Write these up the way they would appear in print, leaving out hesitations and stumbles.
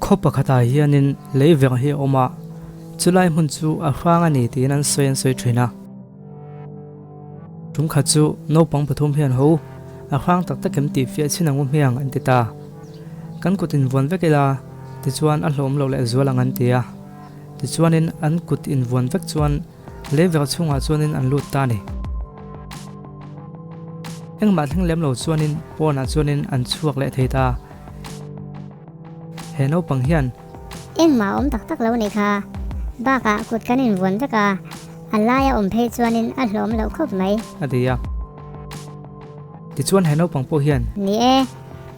Khaw pakhatah hianin lei verh hi a awm a, chulai hmun chu a hrang a ni tiin an sawi an sawi thin a. Tum khat chu naupang pathum hian ho a hrang tak tak em tih fiah chin ang u hmiang an ti ta. Kan kut invuan vek ila tichuan a hlawm loh leh zual ang an ti a. Tichuanin an kut invuan vek chuan lei verh chhungah chuanin an lut ta a ni. Engmah thleng lem lo chuanin pawnah chuanin an chhuak leh thei ta. He naupang hian. Engmah awm tak tak lo nih kha. Bakah kut kan invuan vek a, a laia awm phei chuanin a hlawm loh khawp mai. A ti a. Tichuan he naupang pawh hian. Ni e,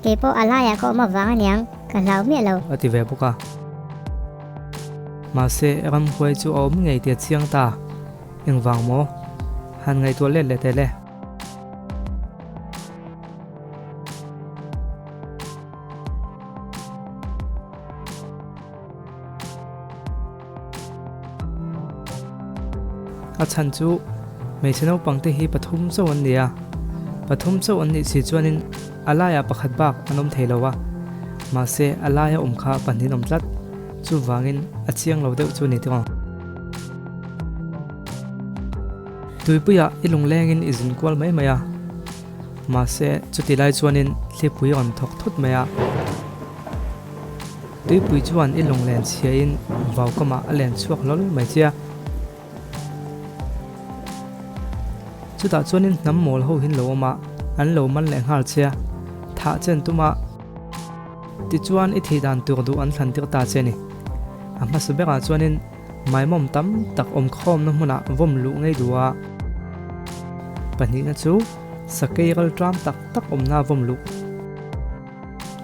kei pawh a laiah ka awm avang aniang, ka hlau miah lo. A ti ve bawk a. Mahse, ramhuai chu a awm ngei tia chiang ta. Engvang maw? Han ngaihtuah let leh teh le. A chhan chu hmeichhe naupang te hi pathum chauh an ni a, pathum chauh an nih si chuanin a laiah pakhat bak an awm thei lo a, mahse a laia awm kha pahnih an awm tlat, chuvangin a chiang lo deuh chu a ni tawh ang. Tuipuiah i lunglengin i zin kual mai mai a. Mahse, chuti lai chuanin thlipui rawn thawk thut mai a. Tuipui chuan i lawng len chhiain vau kamah a len chhuak hlawl mai che a. Chutah chuanin hnam mawl ho hin lo awm a, an lo man leh nghal che a, thah chen tum a. Tichuan i thih dan tur duh an thlan tir ta che a ni. A hmasa berah chuanin Maimawm tam tak awmkhawmna hmunah vawm luh ngei duh a, pahnihna chu sakei ral ṭam tak tak awmna vawm luh.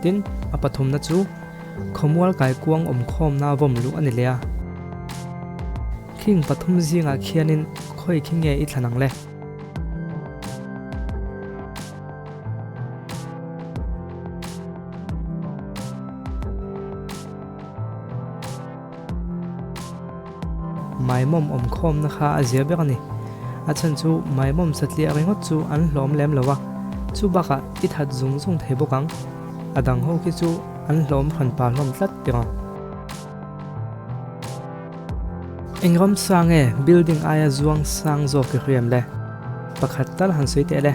Tin, a pathumna chu khawmual kaikuang awmkhawmna vawm luh a ni leh a. Khing pathum zingah khianin khawi khi nge i thlan ang le? Maimawm awmkhawmna kha a zia ber a ni. A chhan chu maimawm satliah ringawt chu an hlawm lem lo a, chu bakah i that zung zung thei bawk ang. A dang ho khi chu an hlawm hran pa hlawm tlat tir ang. Eng ram sang nge building aia zuang sang zawk i hriam le? Pakhat tal han sawi teh le.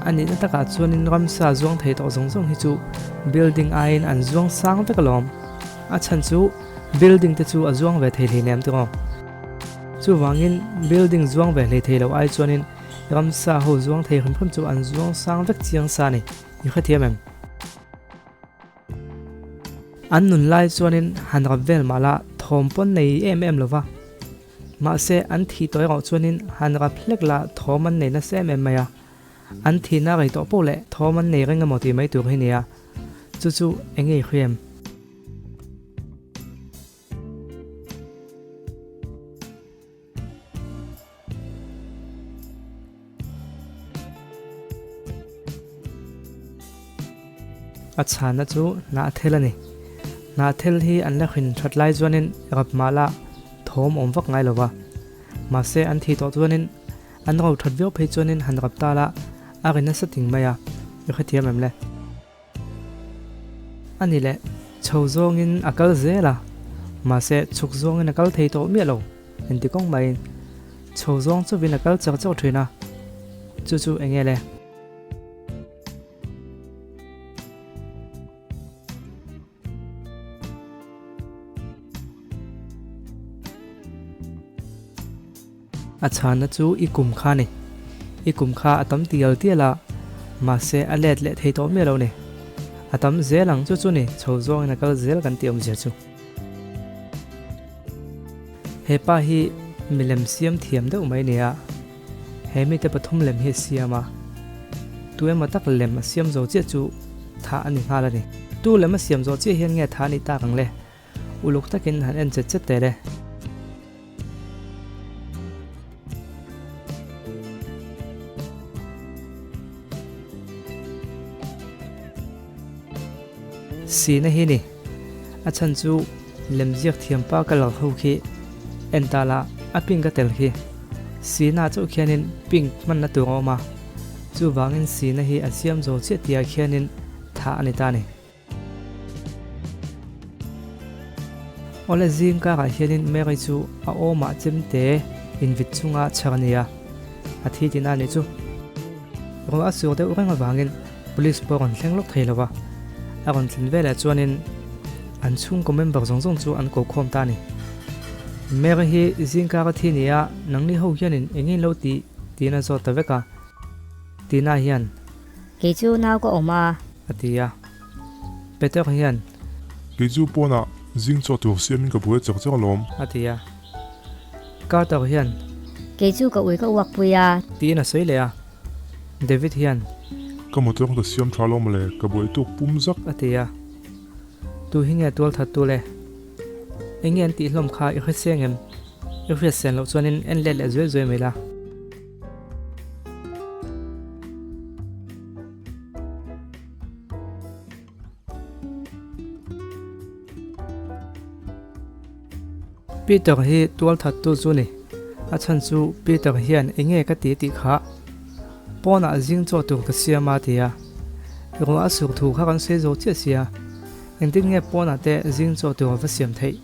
A nihna takah chuanin ramsa zuang thei tawh zawng zawng hi chu building aiin an zuang sang vek alawm. A chhan chu building te chu a zuang ve thei hleinem tiraw. Chuvangin building zuang ve hlei thei lo ai chuanin ramsa ho zuang thei hrim hrim chu an zuang sang vek chiang sa a ni. I hrethiam em? An nun lai chuanin han rap vel mah la thawm pawn nei em em lo va. Mahse an thih tawh erawh chuanin han rap hlek la thawm an nei nasa em em mai a. An thihna rei tawh poh leh thawm an nei reng emaw tih mai tur hi nia. Chu chu eng nge i hriam? A chhanna chu hnahthel a ni. Hnahthel hi an la hrin that lai chuanin rap mah la thawm awm vak ngai lo va. Mahse an thih tawh chuanin an ro that viau phei chuanin han rap ta la a ri nasa ting mai a, i hrethiam em le? A ni leh, chho zawngin a kal zel a, mahse chhuk zawngin a kal thei tawh miah lo, inti kawng maiin chho zawng chuvin a kal char char thin a, chu chu eng nge le? A chhanna chu i kum kha a ni. I kum kha a tam tial tial a, mahse a let leh thei tawh miah lo ni. A tam zel ang chu chu ni, chho zawngin a kal zel kan tih awmzia chu. He pa hi milem siam thiam deuh mai nia, he mite pathum lem hi a siam a, tu emaw tak lem a siam zo chiah chu thah a ni nghal a ni. Tu lem a siam zawh chiah hian nge thah a nih tak ang le? Uluk takin han en chet chet teh le. Sihna hi ni. A chhan chu lemziak thiam pa ka lak ho khi En ta la, a pink a tel khi. Sina chauh khianin pink hmanna tur a awm a, chuvangin sina hi a siam zo chiah tihah khianin thah a ni ta a ni. Awle zing karah hianin Mary chu a awmah chemte invit chunga chhar a ni a, a thi tihna a nih chu. Ruah a sur deuh reng avangin Police pawh a rawn thleng lawk thei lo va, a rawn thlen veleh chuanin an chhungkaw member zawng zawng chu an ko khawm ta a ni. Mary hi zingkar a thi ni a, nangni ho hianin eng nge in lo tih tiin a zawt ta vek a, Tina hian. Kei chu nau ka awm a. A ti a, Peter hian. Kei chu pawnah zing chaw tur siamin ka buai chak chak alawm. A ti a, Carter hian. Kei chu ka ui ka uak pui a. Tiin a sawi leh a. David hian. Ka motor ka siam tha lo mawle, ka buai tuk pum zak. A ti a. Tu hi nge tual that tu le? Eng nge an tih hlawm kha i hre seng em? I hriat sen loh chuanin en let leh zuai zuai mai la. Peter hi tual thattu chu ni. A chhan chu Peter hian enge ka ti tih kha pawnah zing chaw tur ka siam a ti a. Ruah a sur thu kha kan sawi zo chiah sia. Engtin nge pawnah te zing chaw tur a va siam theih?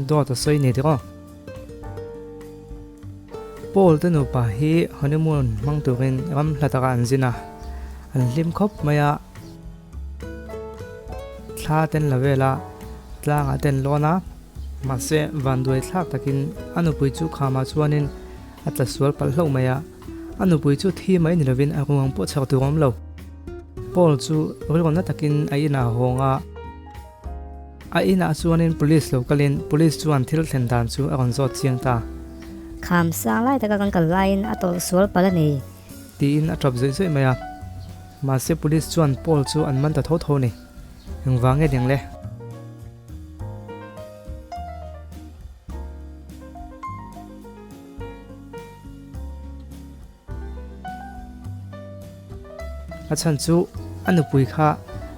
Dawt a sawi ni tiraw? Paul te nupa hi honeymoon hmang turin ram hla takah an zin a, an hlim khawp mai a. Thla ten la vel a, tlangah ten lawn a, mahse vanduai thlak takin a nupui chu khamah chuanin a tla sual palh hlauh mai a, a nupui chu thi mai ni lovin a ruang pawh chhak tur a awm lo. Paul chu rilruamna takin a inah a hawng a, a inah chuanin police lo kalin police chuan thil thlen dan chu a rawn zawt chiang ta. Kham sang lai taka kan kal laiin a tawlh sual palh a ni. Tiin a tap zawih zawih mai a. Mahse police chuan Paul chu an man ta tho tho a ni. Engvang nge ding le? A chhan chu a nupui kha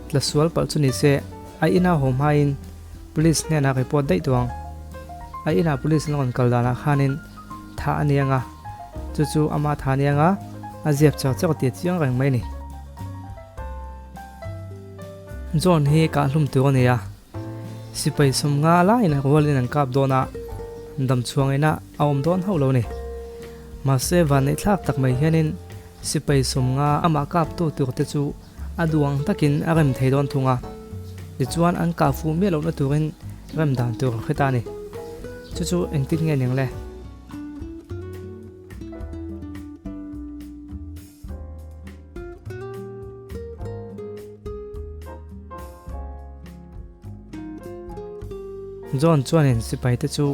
tla sual palh chu ni se a ina haw hmain police hnenah report daih tawh ang. A inah police an rawn kal danah khanin thah a ni ang a, chu chu ama thah a ni ang a, a ziap char char tih a chiang reng mai a ni. John hi kahhlum tur a ni a, sipai sawmnga laiin a rualin an kap dawn a, damchhuang inah a awm dawn hauh lo a ni. Mahse vanneihthlak tak mai hianin sipai sawmnga amah kaptu turte chu a duang takin a rem thei dawn thung a, tichuan an kah fuh miah lohna turin rem dan tur a hre ta a ni. Chu chu engtin nge ning le? John chuanin sipaite chu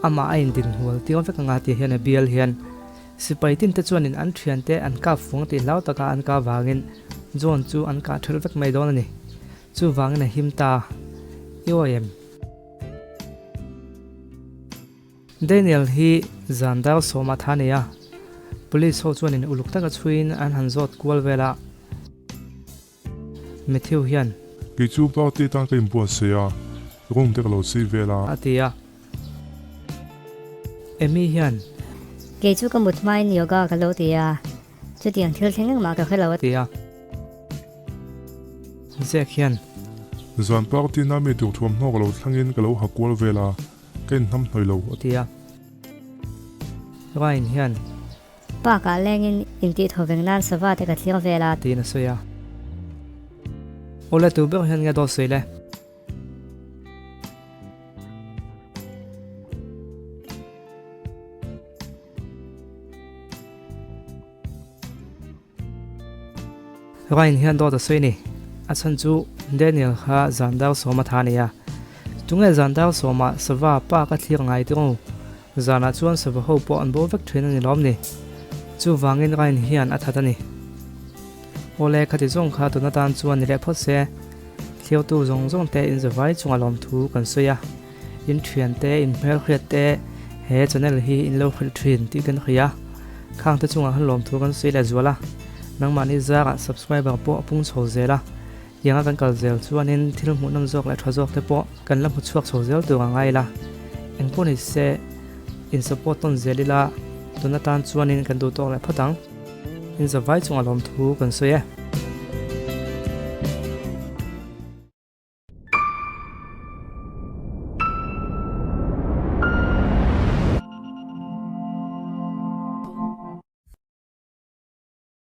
amah a indinhual tir vek anga tih hian a bial hian Sipai tin te chuanin an thiante an kap fung tih hlau taka an kah vangin John chu an kah thelh vek mai dawn a ni. Chuvangin a him ta i awi em? Daniel hi zan dar sawmah tha a nei a, Police ho chuanin uluk taka chhuiin an han zawt kual vel a. Matthew hian. Kei chu party tan ka inbuatsaih a, room te ka lo chei vel a. A ti a. Amy hian. Kei chu ka mut hmain yoga ka lo ti a, chutiang thil thleng engmah ka hre lo a ti a. Zack hian. Zan party na mi tur thuamhnaw ka lo thlangin ka lo ha kual vel a, ka inhnam hnawih lo a ti a. Ryan hian. Park ah lengin intih tho veng nan sava te ka thlir vel a. Tiin a sawi a. Awle tu ber hian nge dawt sawi le? Ryan hian dawt a sawi ni. A chhan chu Daniel kha zan dar sawma tha a ni a. Tunge zan dar sawmah sava park a thlir ngai tir'u? Zanah chuan sava ho pawh an bo vek thin a ni lawm ni? Chuvangin Ryan hian a that a ni. Awle, khati zawng kha tun atan chuan ni leh phawt se. Thliautu zawng zawng te inzavai chunga lawmthu kan sawi a. In thian te, in hmelhriat te he channel hi in lo hrilh thin tih kan hria. Khang te chungah khan lawmthu kan sawi leh zual a. Nangmahni zarah subscriber pawh a pung chho zel a. Tianga kan kal zel chuanin thil hmuhnawm zawk leh tha zawk te pawh kan la hmu chhuak chho zel tur a ngai la. Engpawh ni se, In support tawn zel ila, tun atan chuanin kan duh tawk leh phawt ang. In zavai chungah lawmthu kan sawi e.